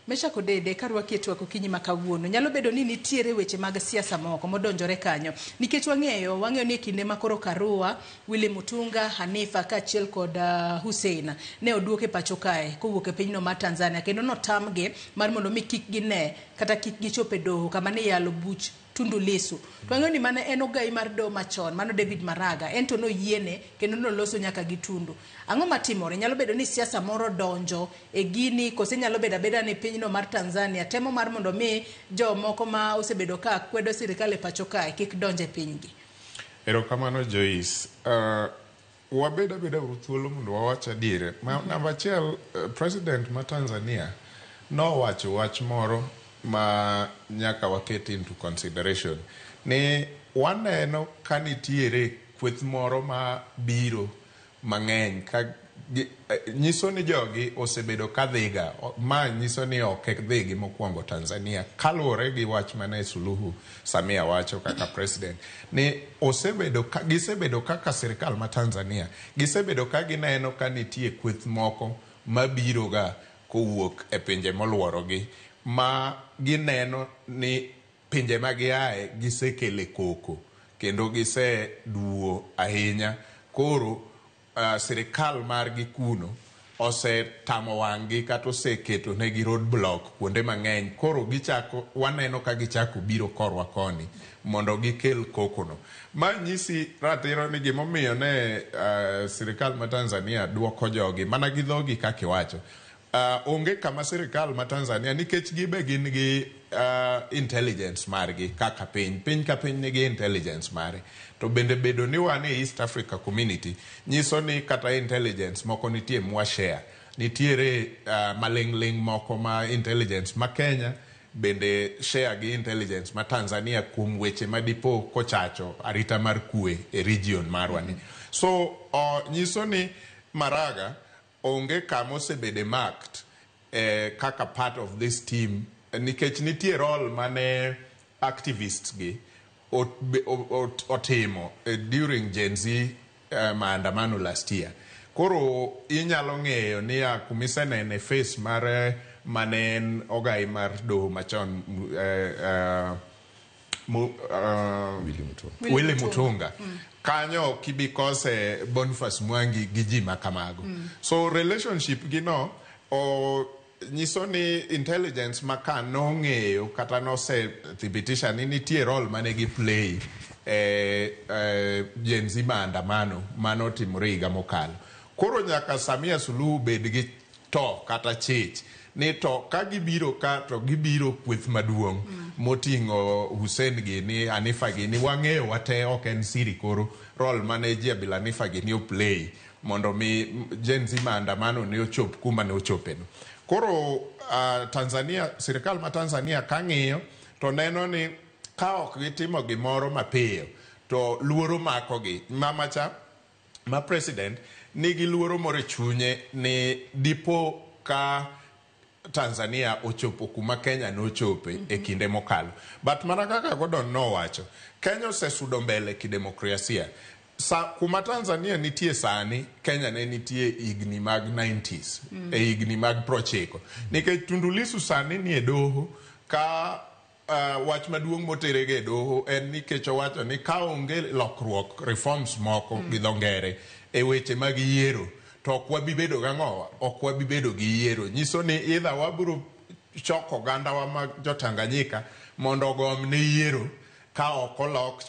Meshack Odede, karwaki e twak okinyi ma kawuono, nyalo bedo ni nitiere weche mag siasa moko modonjore kanyo. Nikech wang'eyo ni e kinde ma koro Karua, Willy Mutunga, Hanifa kaachiel kod Hussein ne oduok e pacho kae kowuok e pinyno mar Tanzania, kendo notamgi mar mondo mi kik gine kata kik gichop e doho kama ne iyalo buch Tundu Lissu. To wang'eyo ni mane en ogai mar doho machon, mano David Maraga, en to noyiene kendo noloso nyaka gi Tundu. Ang'o matimore? Nyalo bedo ni siasa moro donjo e gini, kose nyalo bedo abeda ni pinyno mar Tanzania temo mar mondo mi jomoko ma osebedo ka kwedo sirikal e pacho kae kik donj e pinygi. Erokamano, Joyce. Wabed abeda uru thuolo mondo wawach adier. Namba achiel, president ma Tanzania nowacho wach moro ma nyaka waket into consideration ni waneno ka nitiere kweth moro ma biro mang'eny ka nyiso ni jogi osebedo ka dhiga. Ma nyiso ni ok dhigi mokwongo Tanzania, kaluwore gi wach mane Suluhu Samia wacho kaka president ni osebedo ka, gisebedo kaka sirikal ma Tanzania gisebedo ka gineno ka nitie kweth moko mabiro ga kowuok e pinje moluorogi, ma gineno ni pinje ma giaye gisekele koko kendo giseduo ahinya. Koro sirikal margi kuno osetamo wang'gi kata oseketo negi road block kuonde mang'eny. Koro gichako, waneno ka gichako biro korwa koni mondo gikel koko no. Ma nyisi ratiro ni gimomiyo ne sirikal ma Tanzania duoko jogi mana gi dhogi kaka iwacho. Onge kama sirikal ma Tanzania, nikech gibe gin gi intelligence margi kaka piny, piny ka piny nigi intelligence mare, to bende bedo ni wan e East Africa Community nyiso ni kata intelligence moko nitie mwa share. Nitiere maling'ling moko ma intelligence ma Kenya bende share gi intelligence ma Tanzania kuom weche ma dipo kochacho arita mar kwe e region marwa ni. So nyiso ni Maraga onge kama osebede marked kaka part of this team, nikech nitie role mane activists gi otimo during Gen Z maandamano last year. Koro inyalo ng'eyo ni ya kumisenene face mar mane en ogai mar doho machon, Willy Mutunga. Willy Mutunga. Kanyo ok ibi kose Boniface Mwangi gi ji ma kamago. So relationship gi no o nyiso ni intelligence ma ka nong'eyo kata nosethibitisha ni nitie role mane gi play e Gen Z maandamano manotimore higa mokalo. Koro nyaka Samia Suluhu bed gi to kata chich ni to ka gibiro ka to gibiro kweth maduong' moting'o Hussein gini, Hanifa gini, wang'eyo wate, ok en siri. Koro role mane Jabil Hanifa gini o play mondo mi Gen Z maandamano ne ochop kuma ne ochopeno. Koro Tanzania, sirikal ma Tanzania kang'iyo to neno ni ka ok gitimo gimoro mapiyo to luoro makogi. Mama cha ma president nigi luoro moro e chunye ni dipo ka Tanzania ochopo kuma Kenya nochope e kinde mokalo. But mana kaka Gordon nowacho, Kenya osesudo mbele kidemokrasia. Sa, kuma Tanzania nitie sani, Kenya ne nitie higni mag 90s, e higni mag 90. Nikech Tundu Lissu sani nie doho ka wach maduong' moterege e doho en nikech owacho ni ka onge lokruok, reforms moko gi dho ngere e weche mag yiero, to ok wabi bedo gang'owa, ok wabi bedo gi yiero. Nyiso ni either wabiro choko ogandawa mag jo-Tanganyika mondo ogom ne yiero ka ok olok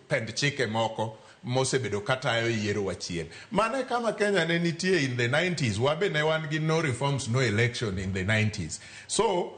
pend chike moko mosebedo katayo yiero wachien. Mano e kama Kenya ne nitie in the 90s. Wabe ne wan gi no reforms, no election in the 90s. So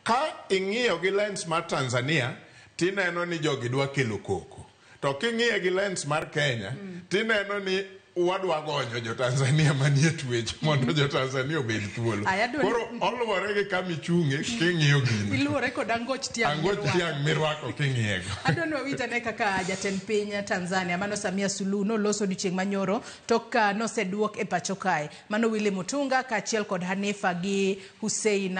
ka ing'iyo gi lens mar Tanzania, tineno ni jogi dwa kelo koko. To king'iye gi lens mar Kenya, tineno ni wadwa gonyo jo Tanzania manie twech mondo jo Tanzania obed thuolo. Aya, Koro oluwore gi kama ichung'e king'iyo gino. Iluwore kod angoch tiang' Angoch mirwako. tiang' mirwako king'iyego. Adwa ni wawinj ane kaka jatend piny Tanzania mano Samia Suluhu noloso odiochieng' manyoro tok ka noseduok e pacho kae. Mano Willy Mutunga kaachiel kod Hanifa gi Hussein.